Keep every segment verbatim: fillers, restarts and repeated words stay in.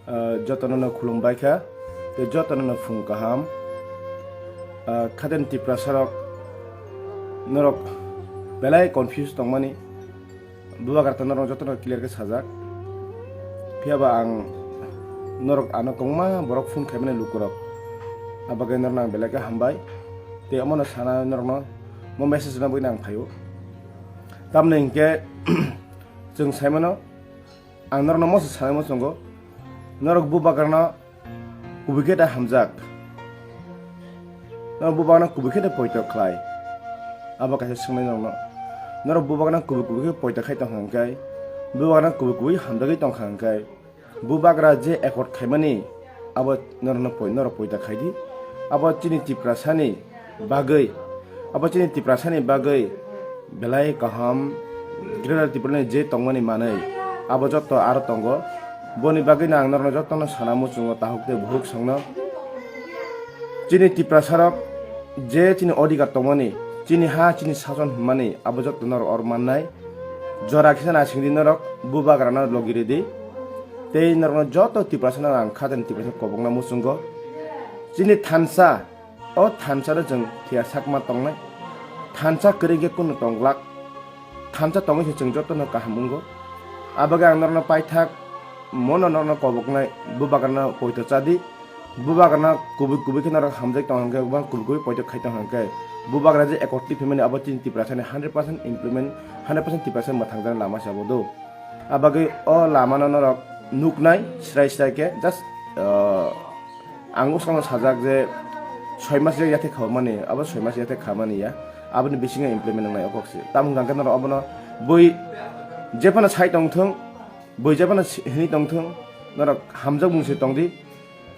Ah, jotono no khulumbai kha, tei jotono no phung kaham. Ah, khaten Tiprasa rok norok belai confuse tongmani, bubagra to norok jotono clear khe sajak. Phiya ba ang norok ano kwbangma borok phone khaimani lukurok, abagwi norokno ang belai khe hambai. Tei omono sana norokno mo message rwna bagwi ang phaio. Tamni hinkhe chwng saimano, ang norokno mosok sanai muchungo, norok bubagrano kubui khe ta hamjak, norok bubagrano kubui khe ta poito khlai. Abo kaisa swngnai norokno, norok bubagrano kubui kubui khe poito khai tongkha hwnkhe, bubagrano kubui kubui hamjagwi tongkha hwnkhe, bubagra je accord khaimani abo norokno poi-, norok poito khai di. Abo chini Tiprasani bagwi, abo chini Tiprasani bagwi belai kaham, Greater Tripura ni je tongmani manwi, abo jotto aro tongo. Boni bagwi no ang norokno jotto no sana muchungo, tahuk tei buhuk songno. Chini Tiprasa rok je chini odhikar tongmani, chini ha, chini sason hwnmani, abo jotto norok oro mannai. Jora kisa naising di norok, bubagra no logi rw di. Tei norokno jotto Tiprasa no ang khatani Tiprasa kobokna muchungo. Chini thansa, o thansa no chwng phiya sakma tongnai. Thansa kwrwi khe kunu tong glak. Thansa tongwi se chwng jotono kaham wngo. Abagwi ang norokno paithak, mono norokno koboknai, bubagrano poito cha di. Bubagrano kubui kubui khe norok hamjak tong hwnkhe, bang kubui kubui poito khai tong hwnkhe, bubagra je accord twi phaimani abo chini Tiprasani hundred percent implement, hundred percent Tiprasa mwthangjaknai lama se abo do. Abagwi o lamano norok nuknai srai srai khe, just, uh, ang bwskango sajak je soi mas yathek khamani, abo soi mas yathek khamani ya, aboni bisingo implement wngnai o kok se. Tamo hwnkha khe norok obono bui jephano sai tongthung, bui jephano si-, hwnwi tongthung, norok hamjakmung se tongdi.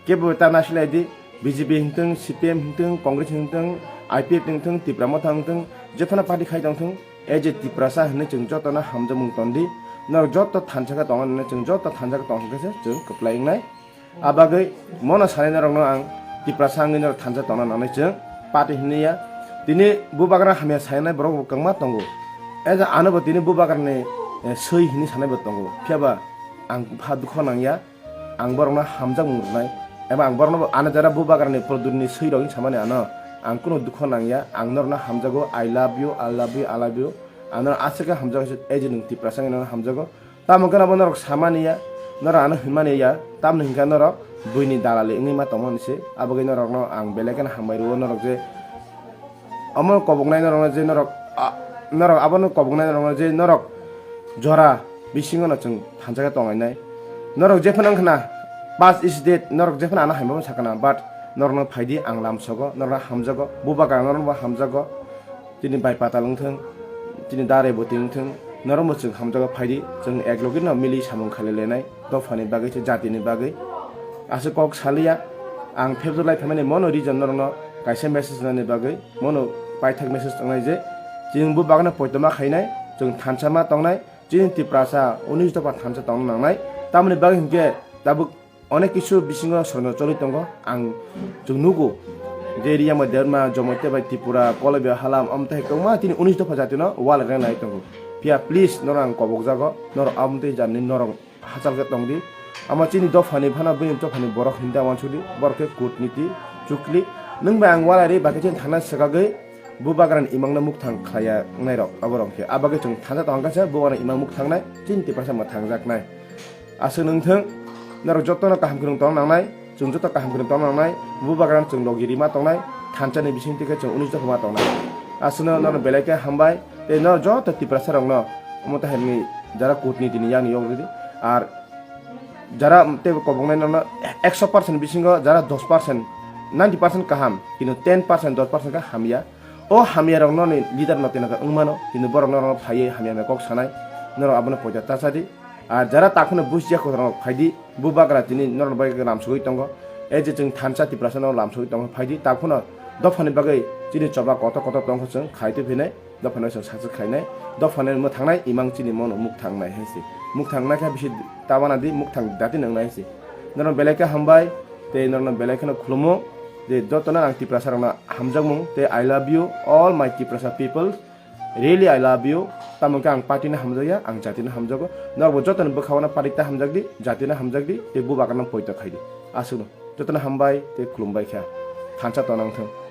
Kebo ta nasilai di, B J P hwngthung, C P M hwngthung, Congress hwngthung, I P F hwngthung, Tipra Motha hwngthung, jephano party khai tongthung, as a Tiprasa hwnwi chwng jotono hamjakmung tondi. Norok joto thansa khe tongna nangnai, chwng joto thansa khe tong khe se chwng kwplai wngnai. Abagwi mono sanai norokno ang Tiprasa wngwi norok thansa tongna nangnai chwng party hwnwi ya. Tini bubagra hamya sayanai borok bo kwbangma tongo. As a ano bo tini bubagrani, eh, swi hwnwi sanai bo tongo. Phiya ba ang bwkha dukho nangya. Ang borokno hamjakmung rwnai, eba ang borokno ano jara bubagrani produrni swi rok wngwi samani ano ang kunu dukho nangya, ang norokno hamjago, "I love you, I love you, I love you." Ang norok aswk khe hamjago se, "Ei je nwng Tiprasa wngwi norokno hamjago." Tamo khe abo norok samani ya, norok ano hwnmani ya, tamoni hwnkhe norok buini dalali wngwi ma tongmani se, aboni norokno ang belai kheno hambai rwo norok je Omo koboknai norokno je norok, a, norok abono koboknai norokno je norok jora bisingo no chwng thansa khe tongainai. Norok jephano wngkha na past is dead, norok jephano ano hamya sakha na, but norokno phaidi ang lamsogo, norokno hamjago, bubagra norokno hamjago, chini bai patal wngthung, chini dare bwtwi wngthung, norokno chwng hamjago phaidi, chwng eklogi no mili samung khalai lainai. Dophani bagwi se, jatini bagwi. Aswk kok saliya, ang phebjwk lai phaimani mono reason norokno kaisa message nani bagwi, mono paithak message tongnai je, chwng bubagrano poito ma khainai, chwng thansa ma tongnai, chini Tiprasa unis dopha thansa tongna nangnai, tamoni bagwi hinkhe tabuk onek kisu bisingo sorno choli tongo, ang chwng nugo je Riyama, Debbarma, Jomotia bai Tripura, Kolobia, Halam, omo tei kwbangma chini unis dopha jatino wal rwnai tongo. Phiya please norok ang kobokjago, norok omo tei jani norok hachal khe tongdi. Ama chini dophani phano bini dophani borok hinda wansukdi, borok khe kutniti, chukli. Nwng bai ang walai ri, bakhe chini thangna swkagwi bubagrani imangno mukthang khlaiya wngnai rok, abo rok khe. Abagwi chwng thansa tongkha khe bubagrani imang mukthangnai, chini Tiprasa mwthangjaknai. Aswk nwng thung, norok jotono kaham khwnwi tongna nangnai, chwng joto kaham khwnwi tongna nangnai, bubagrano chwng logi rima tongnai, thansani bisingtwi khe chwng unis dopha ma tongnai. Aswkno norok belai khe hambai, tei norok joto Tiprasa rokno omo tei hai jara kutnitini yakni yok rwdi. Ar jara tei koboknai nono ekso percent bisingo jara dos percent, ninety percent kaham, kintu ten percent, dos percent khe hamya. O hamya rok noni leader no tino wng mano, kintu borok norok phaiwi hamya hamya kok sanai, norok abono poito ta chadi. Ar jara takhwno busia kotor rok phaidi, bubagra tini norok bai lamsogwi tongo. E je chwng thansa Tiprasa no lamsogwi tongo, phaidi takhwno dophani bagwi chini choba kotor kotor tongkha chwng khai twi phinai. Dophano chwng saksa khlainai, dophano mwthangnai imang chini mono mukthang nai hai se. Mukthang nai khe bisi tabana di, mukthang dati nang nai se. Norok belai khe hambai, tei norokno belai kheno khulumo, je jotono ang Tiprasa rokno hamjakmung, tei I love you all my Tiprasa people, really I love you. Tamo khe ang party no hamjakya, ang jati no hamjago. Norokbo jotono bwkhao no party ta hamjakdi, jati no hamjakdi, tei bubagra no poito khaidi. Aswkno jotono hambai tei khulumbai kha. Thansa tonang thung.